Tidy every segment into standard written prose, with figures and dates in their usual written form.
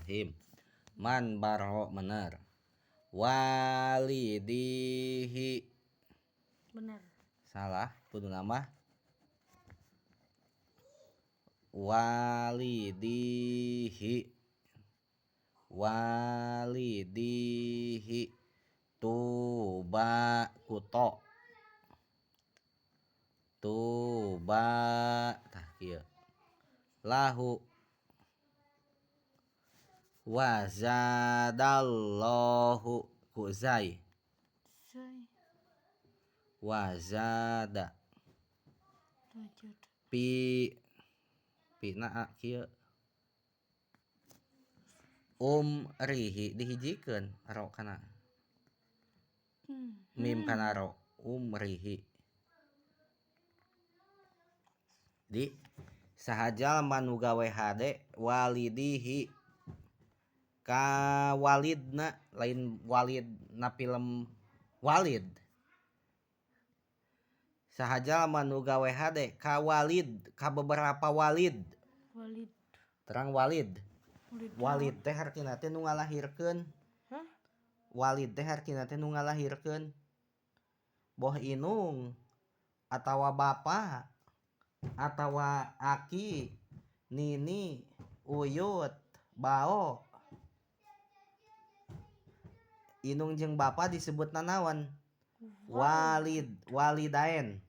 Bismillahirrahmanirrahim. Man baro bener. Walidihi bener. Salah kudu nama walidihi. Walidihi tuba kuto. Tuba tah kieu. Lahu wazadallahu ku zai. Wazada pi pi na a kieu umrihi dihijikeun ro kana mim kana ro umrihi di saha jalma nu gawe hade walidihi ka walidna lain walid na film walid saha jalma nu gawe hade ka walid ka beberapa walid. Walid terang walid. Walid Walid teh hartina teh nu ngalahirkeun. Hah? Walid teh hartina teh nu ngalahirkeun boh inung atawa bapa atawa aki nini uyut bao. Inung jeung bapa disebutna naon? Walid, walidain.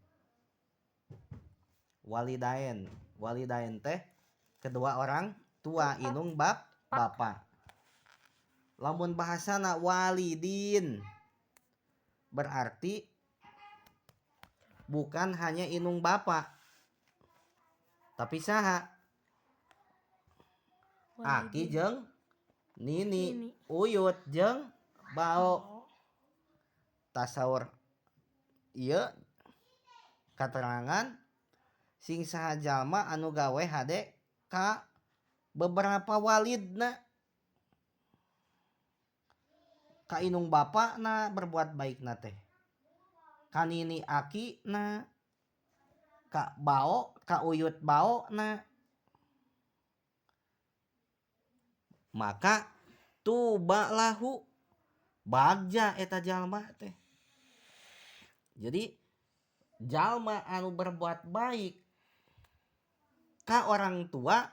Walidain. Walidain teh kedua orang tua, inung bapa. Lamun bahasana walidin berarti bukan hanya inung bapa tapi saha? Aki jeung nini, uyut jeung bao. Tasawur ieu katerangan sing saha jalma anu gawe hade ka beberapa walidna ka inung bapana berbuat baikna teh ka nini akina ka bao ka uyut baona maka tuba lahu bagja eta jalma teh. Jadi jalma anu berbuat baik ka orang tua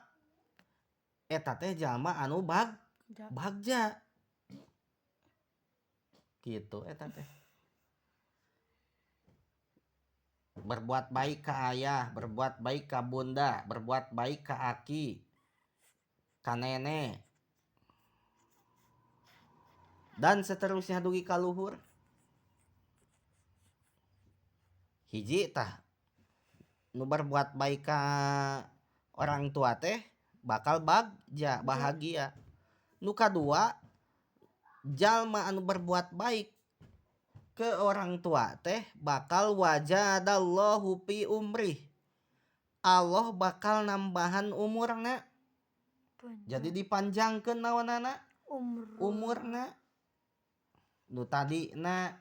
eta teh jalma anu bagja gitu eta teh. Berbuat baik ka ayah, berbuat baik ka bunda, berbuat baik ka aki, ka nenek, dan seterusnya dugi ka luhur. Hiji tah nu berbuat baik ka orang tua teh bakal bagja, bahagia. Nu kadua jalma anu berbuat baik ke orang tua teh bakal wajadallahu fi umrih. Allah bakal nambahan umurna. Jadi dipanjangkeun naonana? Umurna. Nu tadina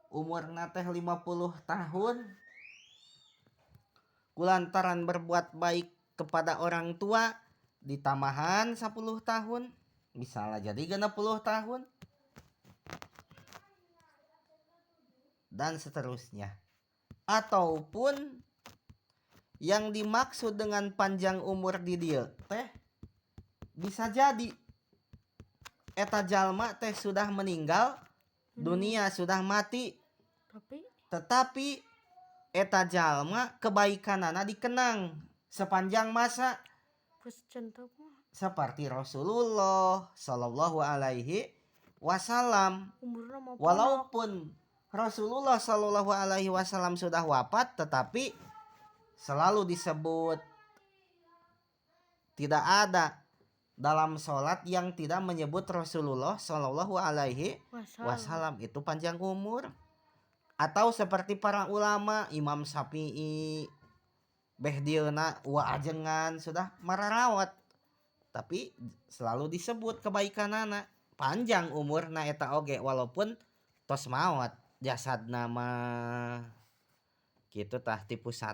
umurna teh 50 tahun kulantaran berbuat baik kepada orang tua ditambahan 10 tahun misalnya jadi 60 tahun dan seterusnya. Ataupun yang dimaksud dengan panjang umur di dieu teh bisa jadi eta jalma teh sudah meninggal dunia, sudah mati, tetapi eta jalma kebaikanana dikenang sepanjang masa seperti Rasulullah Shallallahu Alaihi Wasallam. Walaupun Rasulullah Shallallahu Alaihi Wasallam sudah wafat, tetapi selalu disebut. Tidak ada dalam sholat yang tidak menyebut Rasulullah Shallallahu Alaihi Wasallam. Itu panjang umur. Atau seperti para ulama Imam Syafi'i beh dieuna wa ajengan sudah mararawat, tapi selalu disebut kebaikanana, panjang umurna eta oge walaupun tos maot jasadna mah. Kitu tah tipu 1.